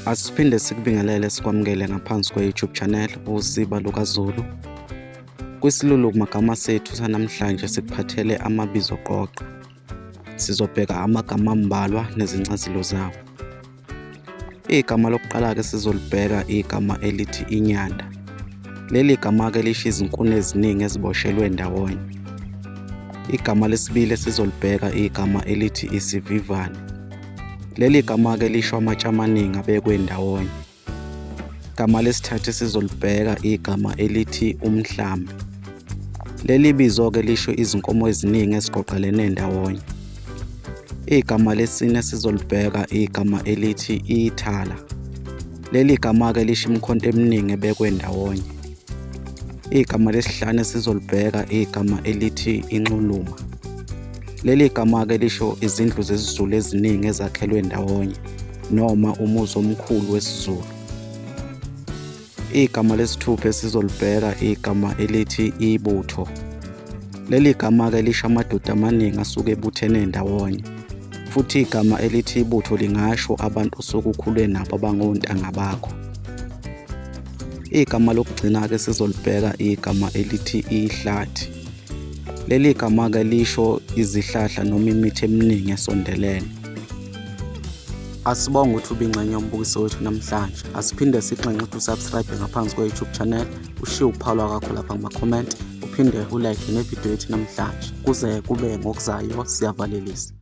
Asiphinde sikubingelele sikwamukele ngaphansi kwe-YouTube channel Usiba LukaZulu. Kwisilulu kumagama sethu sanamhlanje sikuphathele amabizo qoqa. Sizobheka amagama ambalwa nezincazelo zawo. Igama lokuqala-ke sizolibheka igama elithi inyanda. Leli gama-ke lisho izinkuni eziningi eziboshelwe ndawonye. Igama lesibili esizolibheka igama elithi isivivane. Leli gama-ke lisho amatshe amaningi abekwe ndawonye. Igama lesithathu esizolibheka igama elithi umhlambi. Leli bizo-ke lisho izinkomo eziningi eziqoqelene ndawonye. Igama lesine esizolibheka igama elithi ithala. Leli gama-ke lisho imikhonto eminingi ebekwe ndawonye. Igama lesihlanu esizolibheka igama elithi inxuluma. Leli gama-ke lisho izindlu zesiZulu eziningi ezakhelwe ndawonye noma umuzi omkhulu wesiZulu. Igama lesithupha esizolibheka igama elithi ibutho. Leli gama-ke lisho amadoda amaningi asuke ebuthene ndawonye. Futhi igama elithi ibutho lingasho abantu osuke ukhule nabo abangontanga bakho. Igama lokugcina-ke sizolibheka igama elithi ihlathi. Leli gama-ke lisho izihlahla noma imithi eminingi esondelene. Asibonge ukuthi ubingxenye yombukiso wethu namhlanje. Asiphinde sixenxe ukuthi usubscribe ngaphansi kwe-YouTube channel, ushiye ukuphawula kwakho lapha kuma-comment, uphinde ulike nevidiyo yethu namhlanje. Kuze kube ngokuzayo, siyavalelisa.